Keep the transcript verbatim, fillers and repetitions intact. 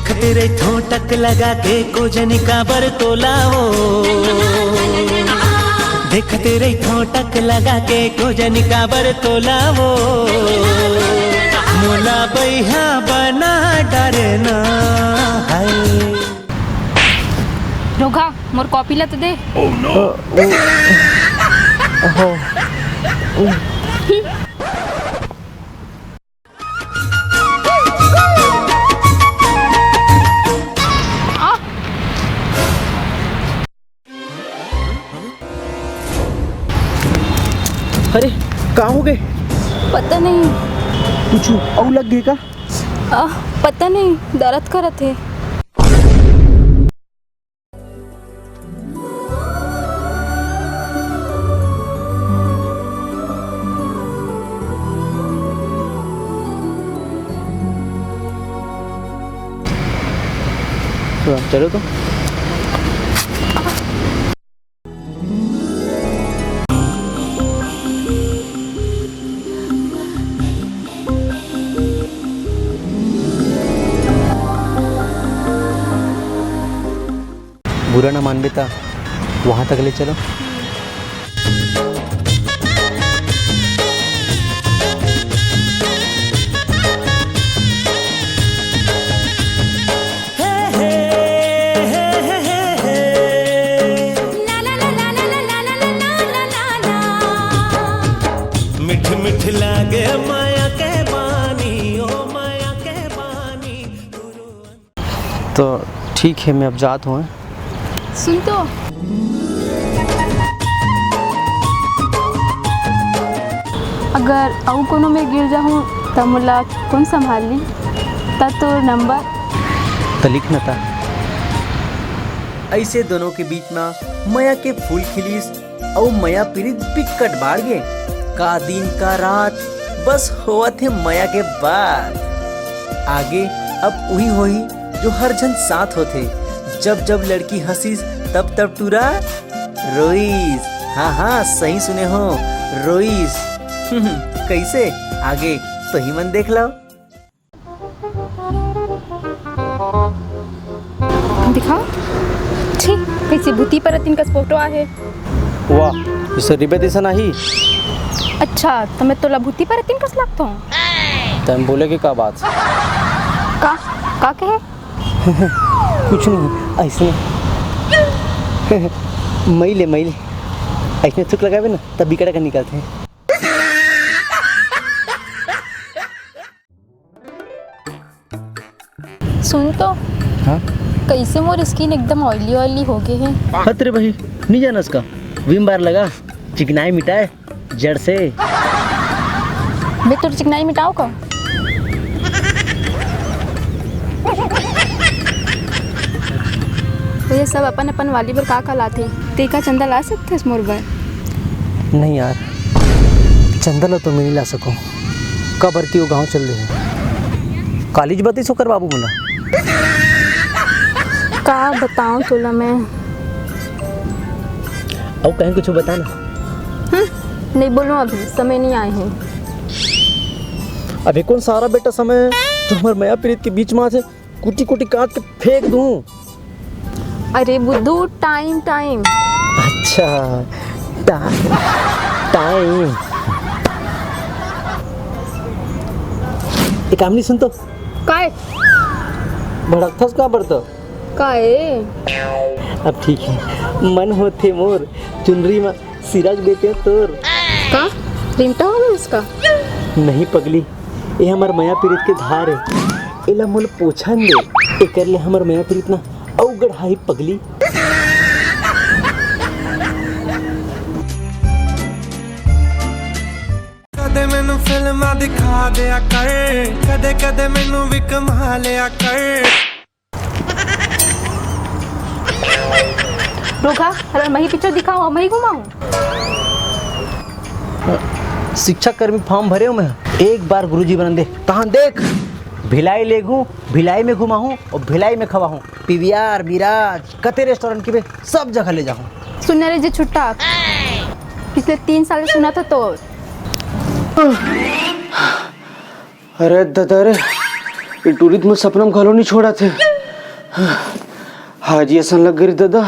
देखते रहिथों टक लगा के, को जनी काबर तोला वो। देखते रहिथों टक लगा के, को जनी काबर तोला वो। मोला बइहा बना डरना है। रोघा, मोर कॉपी ला तो दे। अरे, का हो गे? पता नहीं। कुछ अउ लग गे का? आ, पता नहीं, दर्द करत हे। चलो तो। बुरा ना मानबे ता वहाँ तक ले चलो। मीठ मीठ लागे माया के बानी, ओ माया के बानी। तो ठीक है, मैं अब जात हूँ। सुन तो, अगर अउ कोनो में गिर जाहूँ, त मोला कोन संभाल ली? त तोर नंबर। त लिख न ता। ऐसे दोनों के बीच में मया के फूल खिलिस। अउ मया पीरित बिकट बाढ़ गे। का दिन का रात, बस होवत हे मया के बात। आगे अब उही होही जो हर झन साथ होथे। जब जब लड़की हंसिस तब तब टूरा रोइस। हाँ हाँ, सही सुने हो, रोइस। कैसे? आगे तो ही मन देख लो। दिखा। छी, कैसे भूती परतिन कस फोटो आहे। वाह, इसे रिबे दिसन आही। अच्छा, तो मैं तोला भूती परतिन कस लगता हूँ? तम बोले के का बात? का, का कहे? कुछ नहीं, ऐसे। मई ले, मई ले। ऐसे थुक लगावे ना, तब बिकड़ा का निकलते हैं। सुन तो। हाँ? कैसे मोर skin एकदम oily oily हो गए है। हत रे भाई, नहीं जानस का? Vim Bar लगा, चिकनाई मिटाए जड़ से। मैं तोर चिकनाई मिटाओ का? तो ये सब अपन अपन वाली बर का का लाथे? ते का चंदा ला सकथस मोर बर? नहीं यार, चंदा ला तो मैं नहीं ला सकूं। काबर कि वो गांव चल दे हे। कालीच बतिस ओकर बाबू मोला। का बताऊं तोला मैं? अउ कहीं कुछ बता ना। हम्म, नहीं बोलूं, अभी समय नहीं आए हे। अभी कौन सारा बेटा समय जो हमर मया पीरित के बीच में आथे, कुटी कुटी काट के फेंक दूं। अरे बुद्धू, time, time। अच्छा, टा-, time। एक काम नहीं सुन तो। काय? भड़कथस का बरतो? काय? अब ठीक है, मन होथे मोर चुनरी मा सिराज बेटे तोर। का? रिमटा हो गया इसका? नहीं पगली, ये हमर मया पीरित के धार है। एला मोल पोछन दे, एकर ले हमर मया पीरित ना अउ गढ़ाही पगली। ਕਦੇ ਮੈਨੂੰ ਫਿਲਮਾਂ ਦਿਖਾ ਦਿਆ ਕਰ, ਕਦੇ ਕਦੇ ਮੈਨੂੰ ਵੀ ਕਮਾ ਲਿਆ ਕਰ। रोका, अरे मही पिक्चर दिखाओ, मही घुमाऊं। शिक्षा कर्मी फॉर्म भरे हूँ मैं, एक बार गुरुजी बनन दे, तहाँ देख, भिलाई लेगू, भिलाई में घुमाहूँ और भिलाई में खवाहूँ। पीवीआर, मिराज, कते रेस्टोरेंट की बे, सब जगह ले जाहूँ। सुन रे जे छुट्टा, पिछले तीन साल से सुना था तो। अरे ददा रे, ये टूरी तो मोर सपना में घलो नहीं छोड़ा थे। हाजी असन लग गई रे दादा।